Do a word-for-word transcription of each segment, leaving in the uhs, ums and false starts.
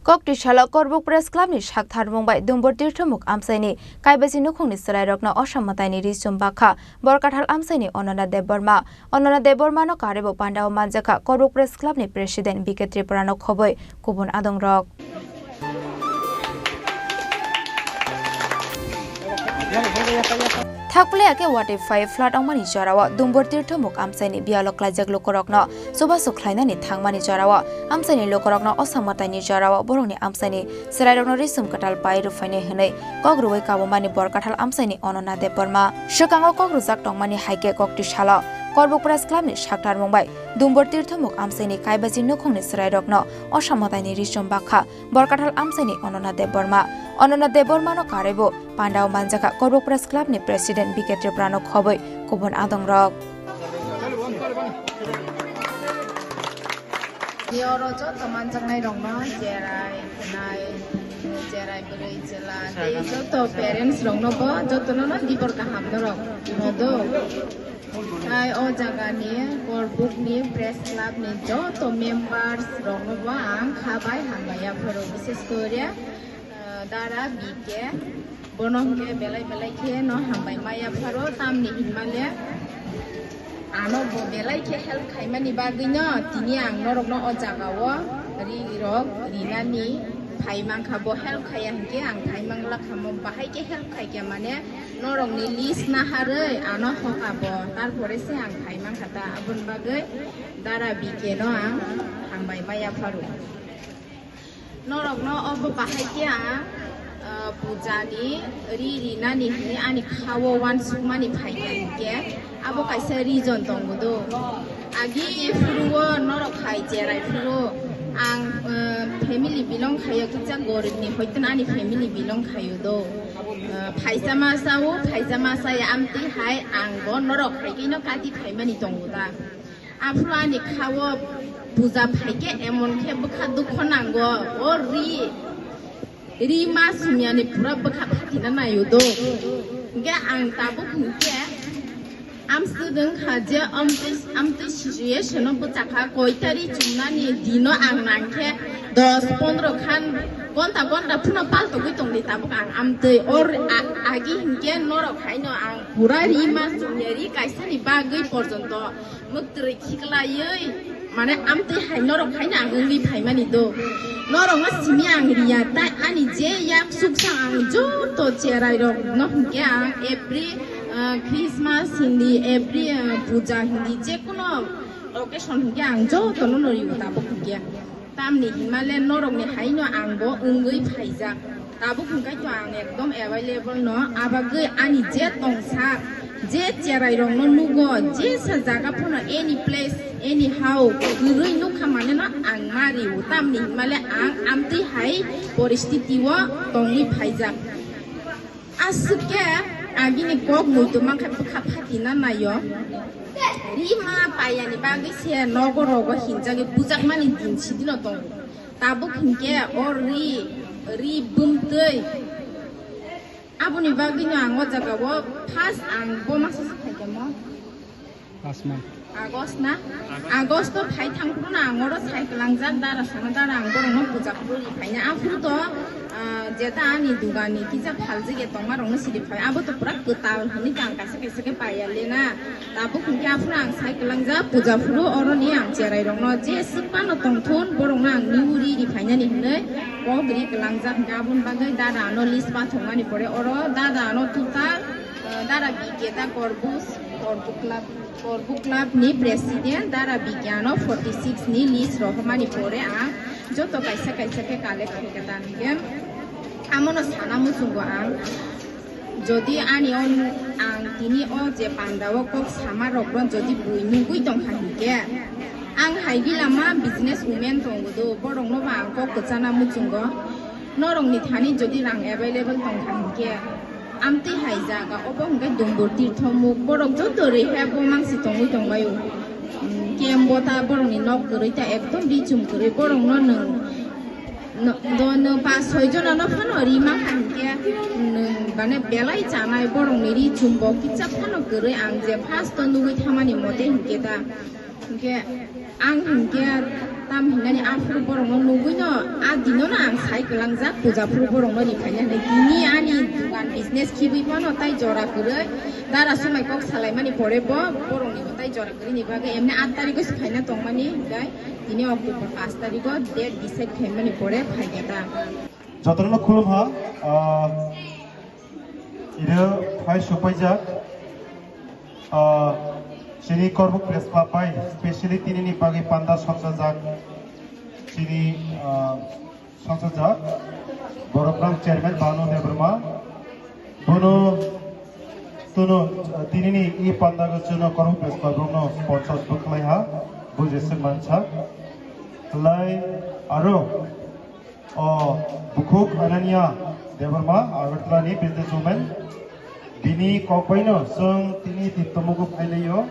Koktwi salo Korbuk Press Club ni saktharmung bai Dumbur Tirthomuk amchaini Kaibaji nukhungni chwrairokno Osam mwtaini ri chum bakha Borkathal amchaini Onona Debbarma. Onona Debbarmano karwibo pandao manjakha Korbuk Press Club ni President B K Tripura no khobwi kubun adongrok. Thakpleya khe watwi phai flood wngmani jorao Dumbur Tirthomuk amchaini biyalo klaijak lukurokno chubachu khlainani thangmani jorao amchaini lukurokno Osam mwtaini jorao borokni amchaini chwrairokno risum kwtal pai rwphainai hwnwi kok rwui kabumani Borkathal amchaini Onona Debbarma. Swkango kok rwjak tongmani hai khe koktwi salo Korbuk Press Club ni saktharmung bai Dumbur Tirthomuk amchaini Kaibaji nukhungni chwrairokno Osam mwtaini ri chum bakha Borkathal amchaini Onona Debbarma. Onona Debbarmano karwibo pandao manjakha Korbuk Press Club ni President B K Tripura no khobwi kubun adongrok. Ni oro joto manjaknai rokno cherai khwnai, cherai bwrwi chwla tei joto parents rokno bo jotono no dibor kaham norok rw do. Tai o jaga ni Korbuk ni Press Club ni joto members rokno bo ang kha bai hambai yapharo, bises kore, ah, Dara B K. Bono hwnkhe belai belai khe no hambai ma yapharo, tamni hinmale ano bo belai khe help khaimani bagwi no tini ang norokno o jaga o ri rok rinani phai mankha. Bo help khaiya hinkhe ang phai mangla khamo, bahai khe help khaikha mane norokni list naharwi ano hoka bo, tarpore se ang phai mankha ta, aboni bagwi Dara B K no ang hambai ma yapharo. Norokno obo bahai khe ang, ah, puja ni ri rinani hwnwi ani kha-o uansukmani phaikha hinkhe abo kaisa reason tongo do. Agi phuru-o norok hai cherai phuru ang, ah, family belong khaio, kisa gorib ni hoiteno ani family belong khaio do. Ah, phaisa ma sao, phaisa ma saya, amtwi hai ang bo norok hai khe no kati phaimani tongo da. Aphuru ani kha-o puja phaikhe emon khe bwkha dukho nango, o ri, ri ma sumyani pura bwkha phatina naio do. Hinkhe ang tabuk hinkhe amswk wngkha je amtwi, amtwi situation-o bwchakha, koita ri chumnani dino ang nangkhe dos pondro khan gonta gonta phano paltogwi tongdi tabuk ang amtwi. O ri-, a-, agi hinkhe norok haino ang pura ri ma sumya ri kaisani bagwi porjonto mwktwrwi khiklaiwi, mane amtwi hai norok haino ang wngwi phaimani do. Norokno simi ang riya, tai ani je yak suksa ang joto cherai rokno hinkhe ang every, ah, Christmas hindi, every, ah, puja hindi, jekono occasion hinkhe ang jotono no rio tabuk hinkhe. Tamni hinmale norokni haino ang bo wngwi phaijak. Tabuk hwnkhe to ang ekdom available no, abagwi ani je tongsa, je cherai rokno nugo, jesa jaga phano, any place, anyhow, kwrwi nukha mane no ang ma rio. Tamni hinmale ang amtwi hai poristiti o tongwi phaijak. Aswk khe agini kok muitu mankha bwkha phatina naio. Rima payani bagwi se nogo rogo hinjagwi bujakmani din sidino tongo. Tabuk hinkhe o ri, ri bumtwi. Aboni bagwino ang o jagao first ang bo masa se phaikha mo. Last month. August na? August o phai thang phuru no ang oro sai kwlangjak dara sana dara ang borokno puja phuru ri phaina. Aphuru to, ah, jeta ani dugani kisa phaljak ya tongma rokno siri phai. Abo to pura kwtal hinwi to ang kaisa kaisa khe paiya le na. Tabuk hinkhe aphuru ang sai kwlangjak puja phuru oroni ang cherai rokno je swk phano tongthun borokno ang niuri ri phainani hinwi kok ri kwlangjak hinkhe aboni bagwi dada ano list pathokmani pore oro dada ano total, ah, dara biketa korbus korbuklap. Korbuk Club ni President Dara Bigyano forty six ni list rohormani pore ang joto kaisa kaisa khe collect khaikha ta hinkhe amono sana muchungo ang. Jodi ani on, ang tini o je pandao kok sama rokno jodi bui nugui tongkha hinkhe ang hai gila ma business women tongo do, borokno bo ang kok kwchana muchungo. Norokni thani jodi rang available tongkha hinkhe, amtwi hai jaga obo hwnkhe Dumbur Tirthomuk, borok joto rehab o mangsi tongwi tongbaio. Hmm, camp bo ta borokni nok kwrwi ta ekdom ri chum kwrwi, borokno nwng, no, do nwng pas soi jonano phano ri mankha hinkhe nwng mane belai chanai, borokni ri chum bo kisa phano kwrwi, ang je first o nugwi thamani mote hinkhe ta. Hwnkhe ang hwnkhe tam hinani aphuru borokno nugwino a dino no ang sai kwlangjak puja phuru borokno rikhaina hinwi tini ani dugan business khibwi phano tai jora kwrwi dara swmai kok salaimani pore bo borokni bo tai jora kwrwini bagwi emni aat tarigo se phaina tongmani hwnkhe tini October paanch tarigo date decide khaimani pore phaikha ta. Jotono khulumha, ah, iro phai supaijak, ah, chini Korbuk Press Club bai specially tinini bagwi panda songchajak chini, ah, songchajak boroknang chairman Banu Debbarma, bono tuno, ah, tinini i pandago chwngno Korbuk Press Club rokno sponsor bwkhlaiha, bujese mansa. Lai aro O bukhuk Ananya Debbarma, Agartala ni businesswoman. Bini kokbaino chwng tini tittomugo phailaio.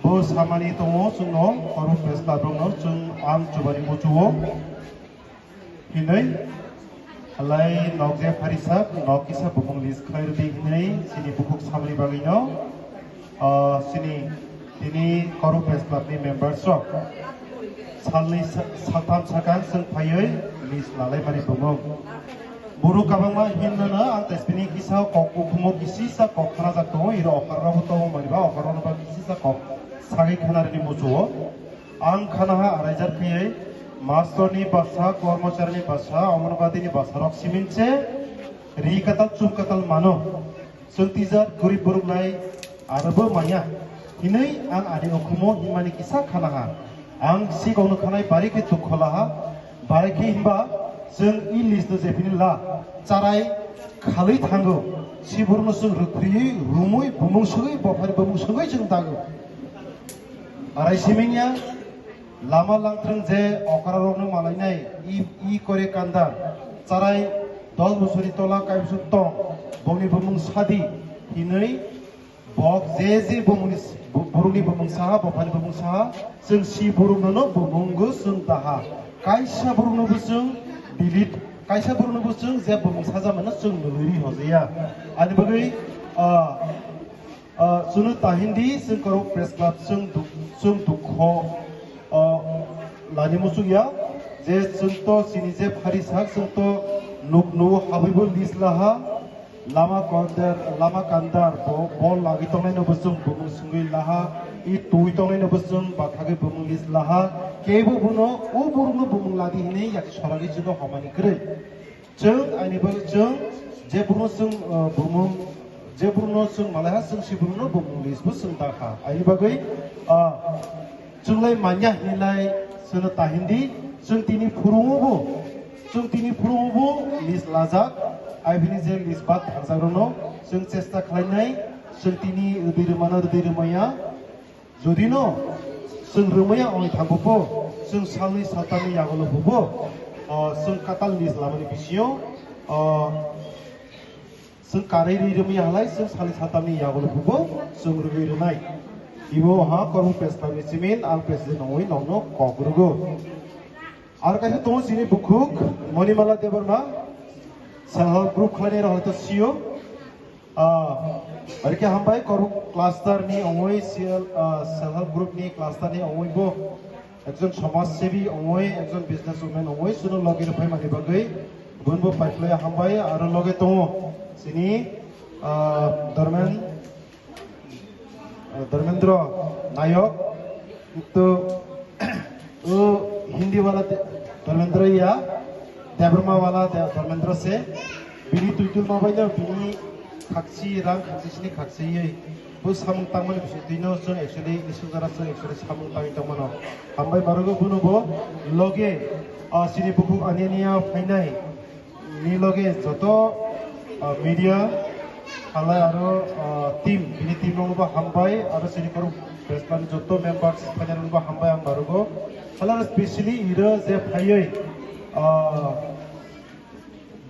Bo samani tongo chwngno, Korbuk Press Club rokno chwng ang chubani muchuo. Hinwi halai nok je pharisak, nok kisa bumung list khlai rwdi hinwi chini bukhuk samani bagwino. O, chini, tini Korbuk Press Club ni members rok salni sa-, saltham sakang chwng phaiwi list lalai mani bumung. Buru kabangma hinna no ang tei bini kisa kok ukhumo kisisa kok khanajak tongo, iro okar rok tongo mani ba okar rok no ba kisisa kok sagwi khana rini muchuo. Ang khana ha araijar khaiwi master ni basa, kormochari ni basa, Anganwadi ni basa rok simin se ri katal chum katal mano. Chwng tijak gorib borok lai aro bo maya hinwi ang ani ukhumo himani kisa khana ha. Ang sikokno khanai bari khe dukho laha, bari khe himba chwng i list no jephini la charai khalwi thango. Siborokno chwng rwkhriwi, rumwi, bumung sogwi, bophari bumung sogwi chwng dago. Arai simingya, lama langthrwng je okra rokno malainai, i, i kore kanda, charai dos bosori tola kaibwswk tong, bongni bumung sadi, hinwi bok je je bumungni s-, bu-, burukni bumung saha, bophani bumung saha, chwng si buruknono bumunggo chwng daha. Kaisa buruknobo chwng delete, kaisa buruknobo chwng je bumung sajamano chwng nugwi ri hojaya. Ani bagwi, ah, Ah, chwngno tahindi chwng Korbuk Press Club chwng du-, chwng dukho, ah, lani muchungya je chwngto chini je phari sak chwngto nuk nuo habwibo list laha, lama kondar, lama kandar bo, bol lagwi tongnainobo chwng bumung swngwi laha, i twi tongnainobo chwng bathagwi bumung list laha, kebo bono o borokno bumung ladi hinwi yak soragwi chwngno homani kwrwi. Chwng, aini bagwi chwng, je borokno chwng, uh, bumung, je borokno chwng malaiha, chwng si borokno bumung list bo chwng dakha. Aini bagwi, uh, chwng lai manya hinwi lai chwngno tahindi, chwng tini phurungo bo, chwng tini phurungo bo list lajak, aibini je list bak thangjakrokno chwng chesta khlainai, chwng tini rwdi rwmano rwdi rwmaya, Jodi no chwng rwmaya wngwi thangbo pho, chwng salni saltamni yagulo phubo, o, chwng katal ni lamani bisingo, o, chwng karwi rwi rwmaya halai chwng salni saltamni yagulo phubo chwng rwgwi rwnai. Ibo ha Korbuk Press Club ni simin ang president wngwi nokno kok rwgo. Aro kaisa tongo chini bukhuk Monimala Debbarma, self help group khlainai rok hoito sio. Ah, barikhe hambai Korbuk cluster ni ongoi C L, ah, self help group ni cluster ni ongoi bo ekjon somaj sebi ongoi, ekjon business woman ongoi, suno logi rwphai mani bagwi bun bo paiphlai hambai aro loge tongo chini, ah, Dharmen-, ah, Dharmendra Nayok. To, o Hindi wala De-, Dharmendra ya, Debbarma wala De-, Dharmendra se, bini tuitul ma bai no, bini khakchi, rang khakchi sini khakchi yei. Bo samung tangmani bisi twi no chwng actually, isuk jara chwng actually samung tangwi tongmano. Hambai barogo bono bo loge, ah, chini bukhuk ani ani ya phainai. Ni loge joto, ah, media, halai aro, ah, team, bini team rokno bo hambai, aro chini Korbuk Press Club ni joto members phainai rokno bo hambai ang barogo. Halai aro specially iro je phaiwi, ah,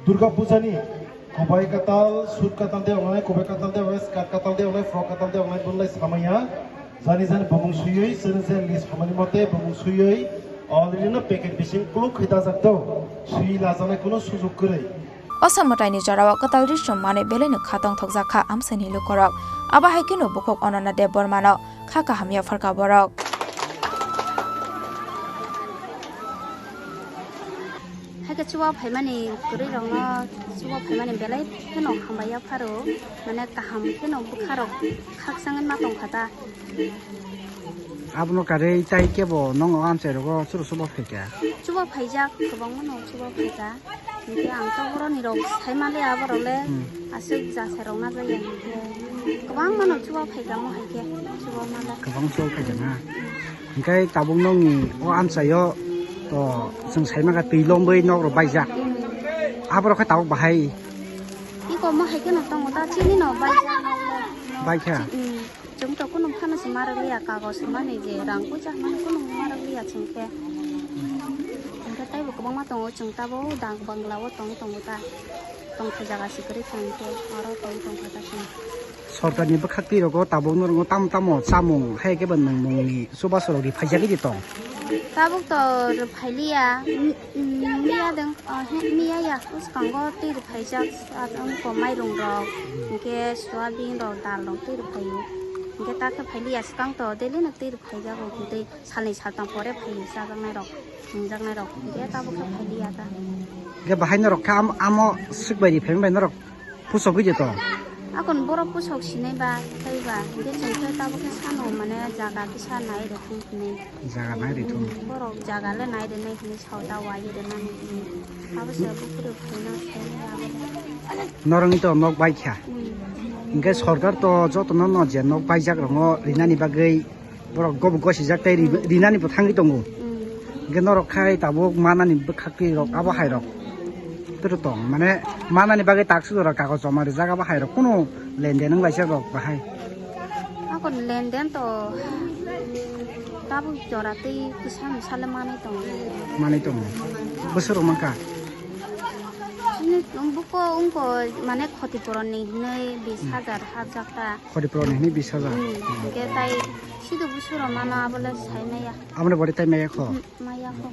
Durga Puja ni kubai katal, suit katal de ongnai, kubai katal de ongnai, skirt katal de ongnai, frock katal de ongnai, bunlai samaya. Jani jani bumung suyui, chwng je list hamani mote bumung suyui, already no packet bising kuluk khai dajak do. Sui lajaknai kuno sujuk kwrwi. O samwtaini jorao kwtal risum manwi belai no kha tongthokjak kha amchaini lukurok. Abo hai kheno bukhuk Ananya Debbarmano kha kaham yapharkha borok. Chuba phaimani kwrwi rokno, chuba phaimani belai kheno hambai ya pharo, mane kaham kheno bwkha rok khakchangwi ma tongkha ta. Abono karwi tai kebo nong o amchai rogo chwrw chuba phaikha? Chuba phaijak, kwbangma no chuba phaikha. Hinkhe ang to boroni rok sai maliya, borok le Hmm. aswk jasai rok na jaya hinkhe kwbangma no chuba phaikha mo hai khe chuba mala. Kwbang chuba phaikha na? Hmm. Hinkhe tabuk nongni o amchaio to chwng sai mankha twi lomwi nok rok baijak. Hmm. Aborok khe tabuk bahai? Iko mo hai kheno tongo ta, chini no baijak nok le. Baikha? Hmm. Chwng to kunu phano se ma rwliya, kagoj hwnmani je rang puisa hwnmani kunu ma rwliya chwng khe. Hinkhe taibo kwbangma tongo, chwng tabuk dak bangla o tong tongo ta. Tongthai jaga se kwrwi kha hinkhe oro tong tongkha ta chwng. Sorkarni bwkhak twi rogo tabuk norokno tamo tamo chamung hai khe bo nwng mungni chubachu rok ri phaijagwi de tong? Tabuk to rw phailiya, mi-, miya deng, ah, he, miya ya, bwskango twi rw phaijak, ah, wngkha mairung rok, hinkhe soyabin rok, dal rok twi rw phaio. Hinkhe ta khe phailiya, swkang to daily no twi rw phaijago, hinkhe salni saltang pore phaio chajaknai rok, nungjaknai rok, hinkhe tabuk khe phailiya ta. Hinkhe bahai norok khe am-, amo swk bai ri phaima bai norok Pusok gwi de to? Akon borok pusok sinai ba, tei ba, hingke chwng khe tabuk khe sano mane jaga kisa nai rw thung hinwi. Jaga nai rw thung. Borok jaga le nai rwnai hinwi sao ta wai rwnani hinwi. Abo se buphuru phaina phainai abo. Norokni to nok bai kha. Hmm. Hingke sorkar to jotono no je nok baijak rokno rinani bagwi Borok gobo gosijak tei ri-, rinani bo thangwi tongo. Mm. Hingke norok khai tabuk manani bwkhak twi rok abo hai rok. Toro tong, mane manani bagwi taksuk rok kagoj joma rijak abo hai rok kunu lenden wng laijak rok bahai. Ako lenden to tabuk jora tei kisa misa le manwi tongo. Manwi tongo. Bwswk rok mankha? Chini buko wngko mane khoti puron ni hinwi bis hajar hapjak ta. Khoti puron ni hinwi bis hajar. Hmm, hingke tai sido busuro mano abole sai maya. Aboni body tai maya kho. Hmm, maya kho.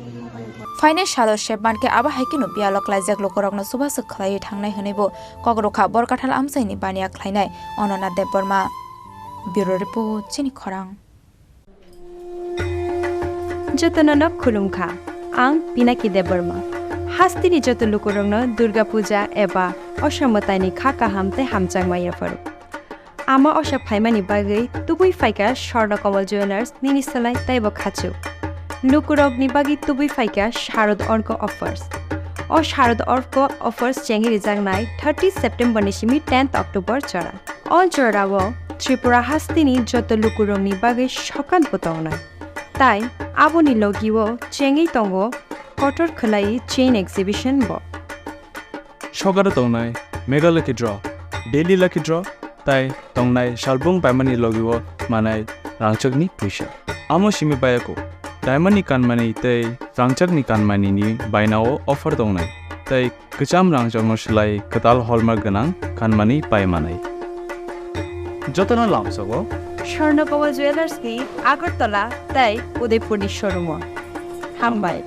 Phainai salo sep mankhe abo hai kheno biyalo klaijak lukurokno chubachu khlaiwi thangnai hwnwibo kok rwkha Borkathal amchaini baniya khlainai Onona Debbarma. Bureau Report, Chini Khorang. Jotono no khulumkha. Ang Pinaki Debbarma. Hasteni joto lukurokno Durga Puja eba Osha mwtaini kha kaham tei hamjakma yapharo. Ama Osha phaimani bagwi tubui phaikha Swarna Kamal Jewellers nini swlai teibo khachuk. Lukurokni bagwi tubui phaikha Sharad Orko Offers. O Sharad Orko Offers chengwi rijaknai thirty September ni simi tenth October jora. O jorao Tripura hasteni joto lukurokni bagwi sokat bo tongnai. Tai aboni logio chengwi tongo kotor khwlai chain exhibition bo. Sokaro tongnai Mega Lucky Draw, Daily Lucky Draw, tai tongnai salbung paimani logio manai rangchakni puisa. Amo simi bayako, diamond ni kanmani tei rangchakni kanmani ni bainao offer tongnai. Tai Kwcham rangchakno swlai kwtal hallmark gwnang kanmani pai manai. Jotono lamsogo Swarna Kamal Jewellers ni Agartala tei Udaipur ni showroom o. Hambai.